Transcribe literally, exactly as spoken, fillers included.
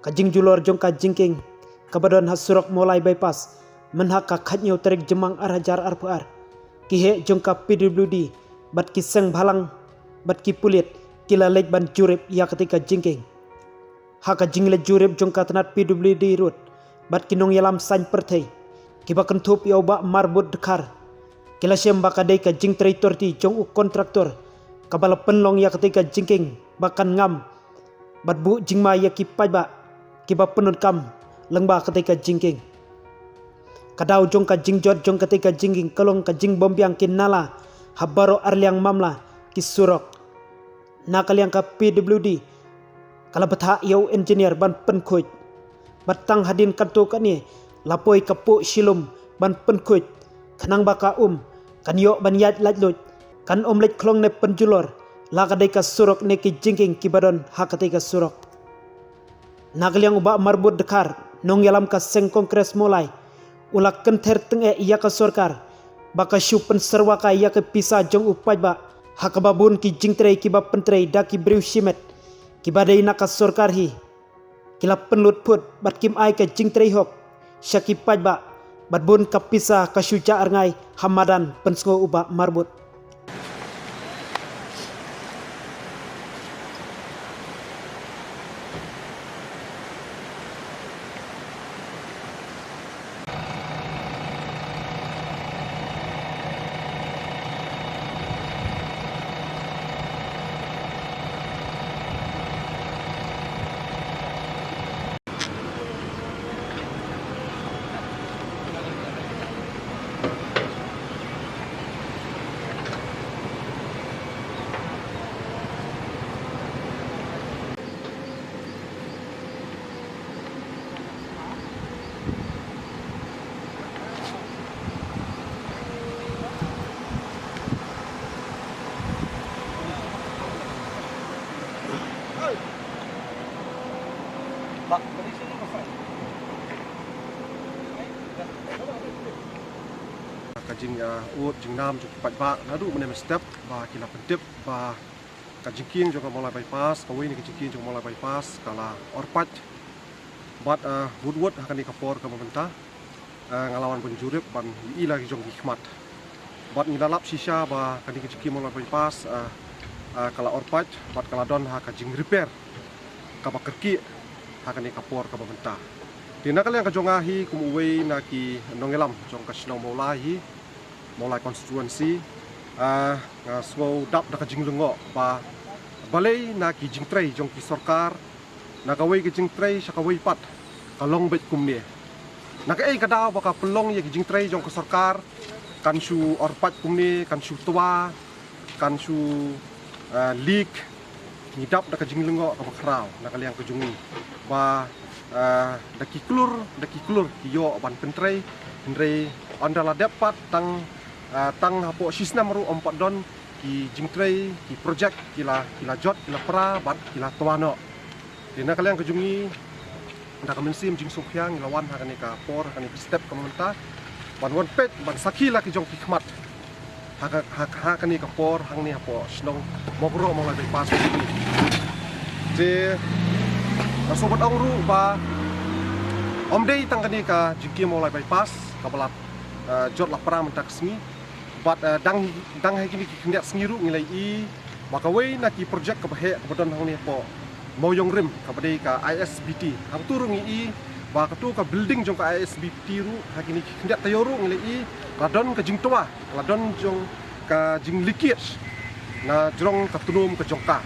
Ka jingjulor jong ka jingkieng kaba don ha surok Mawlai Bypass mynha ka khatnyiaw tarik Jymmang ar hajar arphew ar, ki heh jong ka P W D bad ki seng bhalang bad ki pulit ki la leit ban jurip ïa katei ka jingkieng. Ha ka jingleit jurip jong ka tnat P W D Road bad ki nongïalam saiñ pyrthei, kiba kynthup ïa u Bah Marbud Dkhar, ki la shem ba ka dei ka jingtrei torti jong u kontraktor kaba la pynlong ïa katei ka jingkieng ba kan ngam bad buh jingma ïa ki paidbah kiba pyndonkam lyngba katei ka jingkieng. Ka daw jong ka jingjot jong katei ka jingkieng ka long ka jingbymbiang ki nala ha baroh arliang mamla ki surok. Na ka liang ka P W D ka la bthah ïa u engineer ban pynkhuid. Bad tang hadien katto katne la poi ka puh shilum ban pynkhuid, khnang ba ka um kan ïoh ban ïaid laitluid, kan ym leit khlong ne pynjulor la ka dei ka surok ne ki jingkieng kiba don ha katei ka surok. Na ka liang u Bah Marbud Dkhar, nongïalam ka seng Congress Mawlai, u la kynther tyngeh ïa ka sorkar ba ka shu pynsyrwa kai ïa ka pisa jong u paidbah ha kaba bun ki jingtrei kiba pyntrei da ki briew shimet kiba dei na ka sorkar hi, ki la pynlut phut bad kim ai ka jingtrei hok sha ki paidbah, bad bun ka pisa ka shu jah rngai ha madan, pynsngew u Bah Marbud. Ka jing, ah, ud jingnam jong ki paidbah naduh mynne mynstep ba ki la pyntip ba ka jingkieng jong ka Mawlai Bypass, kawei na ka jingkieng jong ka Mawlai Bypass ka la orpait. Bad, ah, wut wut ha kane ka por kaba mynta, ah, nga la wan ban jurip ban ïohi la ki jong ki khmat. Bad ngi la lap shisha ba kane ka jingkieng Mawlai Bypass, ah, ah, ka la orpait bad ka la don ha ka jingrepair kaba kyrkieh ha kane ka por kaba mynta. Te na ka liang ka jong nga hi kum uwei na ki nongïalam jong ka shnong Mawlai hi, Mawlai constituency, ah, nga sngew dap da ka jinglyngngoh ba balei na ki jingtrei jong ki sorkar, na kawei ka jingtrei sha kawei pat, ka long beit kumne. Na kaei ka daw ba ka pynlong ïa ki jingtrei jong ka sorkar kan shu orpait kumne, kan shu twa, kan shu, eh, leak. Ngi dap da ka jinglyngngoh kaba khraw na ka liang ka jong ngi ba, eh, da ki klur, da ki klur ki ïoh ban pyntrei, hynrei ynda la dep pat tang, eh, tang hapoh shisnem ruh ym pat don ki jingtrei, ki projek ki la, ki la jot, ki la pra bad ki la twa noh. Te na ka liang ka jong ngi, da ka mynsiem jingsngewkhia ngi la wan ha kane ka por, ha kane ka step kaba mynta ban wan peit, ban sakhi la ki jong ki khmat ha ka, ha, ha kane ka por hangne hapoh shnong Mawkroh Mawlai Bypass. Te nga sngewbha ban ong ruh ba ym dei tang kane ka jingkieng Mawlai Bypass kaba la, eh, jot la pra mynta ka sngi. Bad, eh, dang, dang ha kine ki khyndiat sngi ruh ngi la ïohi ba kawei na ki projek kaba heh kaba don hangne hapoh Mawiong Rim kaba dei ka I S B T. Hangtu ruh ngi ïohi ba katu ka building jong ka I S B T ruh ha kine ki khyndiat taïew ruh ngi la ïohi ka la don ka jingtwa, ka la don jong ka jingleakage na jrong ka tnum ka jong ka.